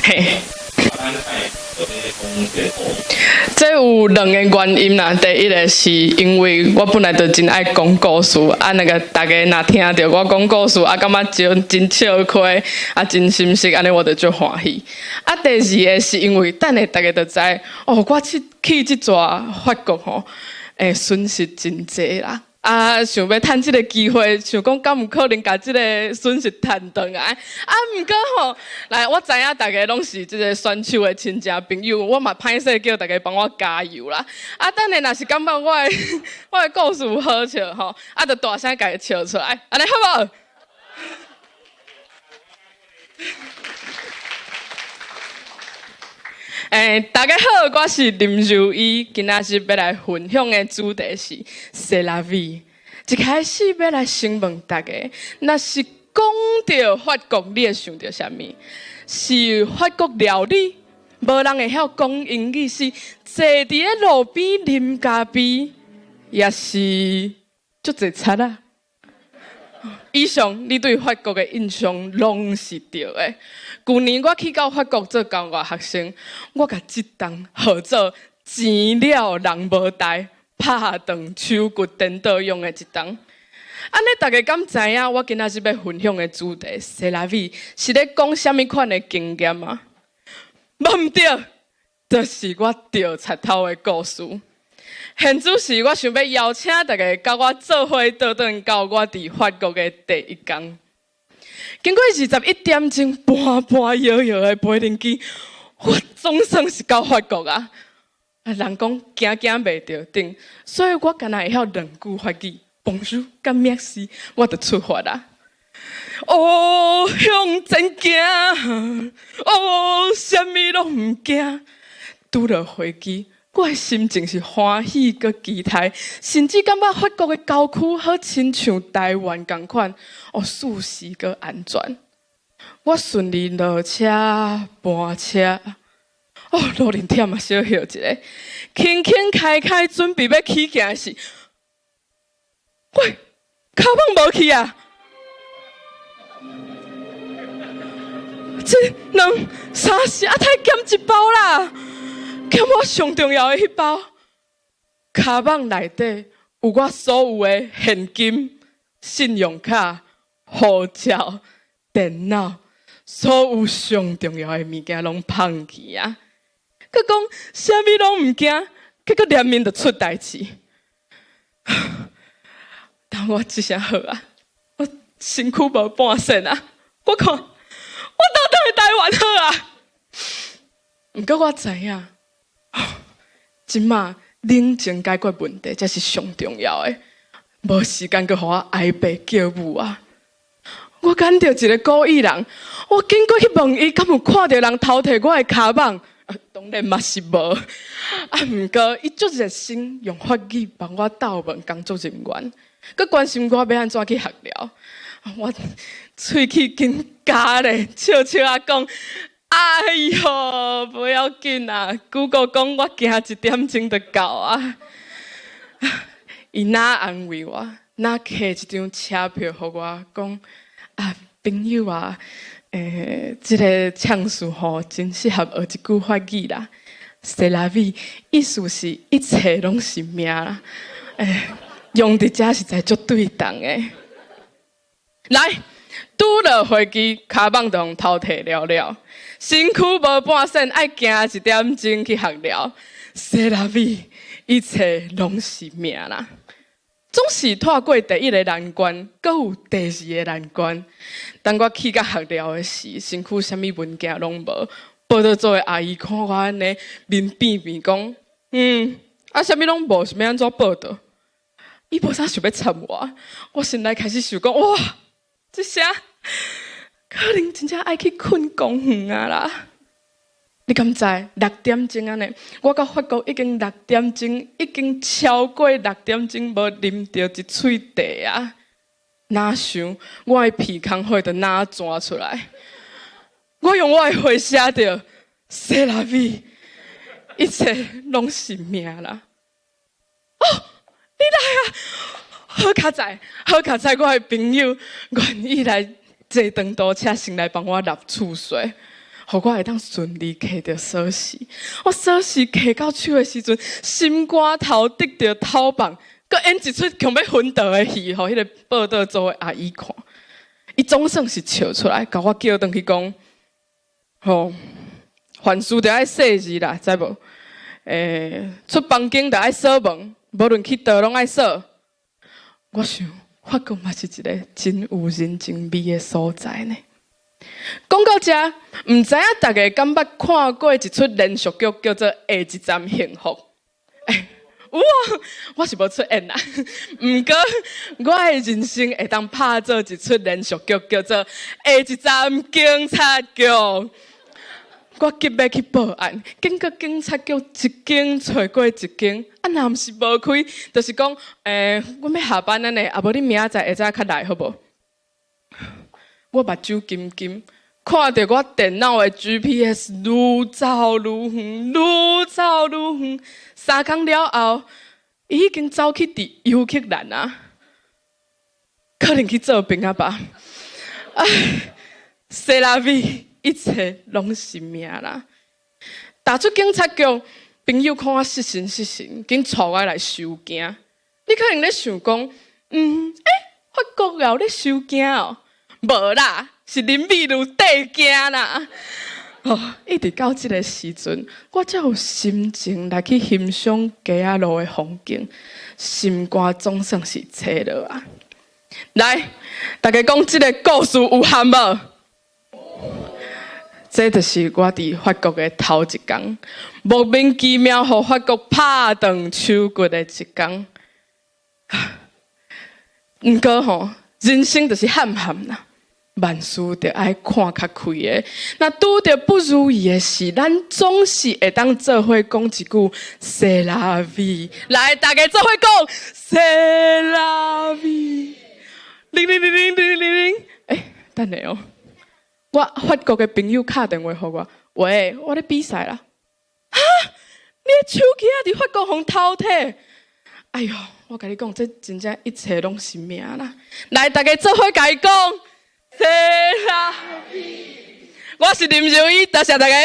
嘿。這有兩个原因啦。第一个是因為我本來就真愛講故事，啊，那个大家若聽著我講故事，啊，感覺真真笑開，啊，真心適，按呢我就足歡喜。啊，第二个是因為等下大家就知，哦，我去去這逝法國吼，損失真濟啦。啊，想欲趁這个機會，想講敢有可能共這个損失趁轉來。啊，毋過吼，來，我知影大家攏是這个選手的親戚朋友，我嘛歹勢叫大家幫我加油啦。啊，等下若是感覺我的故事好笑吼，啊，就大聲共伊笑出來，按呢好無？大家好，我是林柔伊，今仔日欲來分享的主題是 C'est la vie。一開始欲來先問大家，若是講著法國，你會想著啥物？是法國料理，無人會曉講英語，是坐佇咧路邊啉咖啡，抑是足濟賊仔？以上你對法國的印象攏是對的。舊年我去到法國做交換學生，我共這冬號做錢了人無代，拍斷手骨顛倒用的一冬。按呢大家敢知影我今仔日欲分享的主題 C'est la vie 是咧講啥物款的經驗嗎？無毋對，就是我著賊頭的故事。現此時，我想欲邀請大家佮我做伙倒轉到我佇法國的第一工。經過21點鐘半半搖搖的飛行機，我總算是到法國啊！人講驚驚袂著等，所以我干焦會曉兩句法語，Bonjour佮 Merci，我就出發啦。哦，向前行，哦，啥物攏毋驚，拄落飛機。我的心情是歡喜閣期待，甚至感覺法國的郊區好親像台灣仝款，哦，舒適閣安全。我順利落車搬車，哦，路輪忝啊，小歇一下，輕輕開開，準備欲起行時，喂，跤蠓無去啊！一、兩、三、四，啊，太減一包啦！減我上重要的彼包，跤蠓內底有我所有的現金、信用卡、護照、電腦，所有上重要的物件攏放去啊！閣講啥物攏毋驚，結果連面就出代誌。但我這下好啊，我身軀無半仙啊！我看我倒轉去台灣好啊！毋過我知影。這馬冷靜解決問題才是上重要的，無時間閣予我哀爸叫母啊！我揀著一个古意人，我緊過去問伊，敢有看著人偷提我的跤蠓？當然嘛是無。啊，毋過伊足熱心，用法語幫我鬥問工作人員，閣關心我欲按怎去學寮。我喙齒緊咬咧，笑笑仔講。哎喲，無要緊啊！Google 講我行一點鐘就到啊。伊若安慰我，若摕一張車票予我，講啊，朋友啊，這个唱詞吼真適合學一句法語啦。C'est la vie，意思是一切攏是命啦。用佇遮實在足對當的。來，拄落飛機，跤蠓就予偷提了了，身軀無半仙，愛行一點鐘去學寮。C'est la vie，一切攏是命啦。總是脫過第一個難關，閣有第二個難關。當我去到學寮的時，身軀啥物文件攏無，報到組的阿姨看我按呢，面變變講：啊，啥物攏無，是欲按怎報到？伊無啥想欲插我，我心內開始想講：哇，這聲可能真正愛去睏公園啊啦！你敢知六點鐘按呢？我到法國已經六點鐘，已經超過六點鐘無啉著一喙茶啊！哪想我的鼻空血就哪鑽出來？我用我的話寫著：C'est la vie，一切攏是命啦！哦，你來啊！好佳哉，好佳哉！我的朋友願意來坐長途車，先來幫我納厝稅。予我會當順利摕著鎖匙。我鎖匙摕到手的時陣，心肝頭得著頭放，閣演一齣強欲昏倒的戲，予彼個報道組的阿姨看。伊總算是笑出來，共我叫轉去講：吼，凡事著愛細緻啦，知無？出房間著愛鎖門，無論去佗攏愛鎖。我想，法國嘛是一个真有人情味的所在呢。講到遮，毋知影大家敢捌看過一齣連續劇叫做《下一站幸福》？欸，有啊，我是無出演啦。毋過我的人生會當拍做一齣連續劇，叫做《下一站警察局》。我急欲去報案，經過警察局一間揣過一間，啊，若毋是無開，就是講，阮欲下班按呢，啊無你明仔載下早較來好無？我目睭金金，看著我電腦的 GPS 愈走愈遠，愈走愈遠。3工了後，伊已經走去佇尤克蘭啊，可能去做兵仔吧。唉，C'est la vie，一切攏是命啦。踏出警察局，朋友看我失神失神，緊帶我來收驚。你可能咧想講，法國有咧收驚哦？無啦，是林美如綴驚啦。哦，一直到這个時陣，我才有心情來去欣賞街仔路的風景，心肝總算是切落啊！來，大家講這个故事有含無？這就是我佇法國的頭一工，莫名其妙予法國拍斷手骨的一工。毋過吼，人生就是譀譀啦。萬事著愛看較開的，若拄著不如意的事，咱總是會當做伙講一句 C'est la vie。來，大家做伙講 C'est la vie。鈴鈴鈴鈴鈴鈴鈴，欸，等下哦，我法國的朋友敲電話予我，喂，我咧比賽啦。哈？你的手機仔佇法國予偷提？哎喲，我共你講，這真正一切攏是命啦。來，大家做伙共伊講。C'est la vie，我是林柔伊，多謝大家。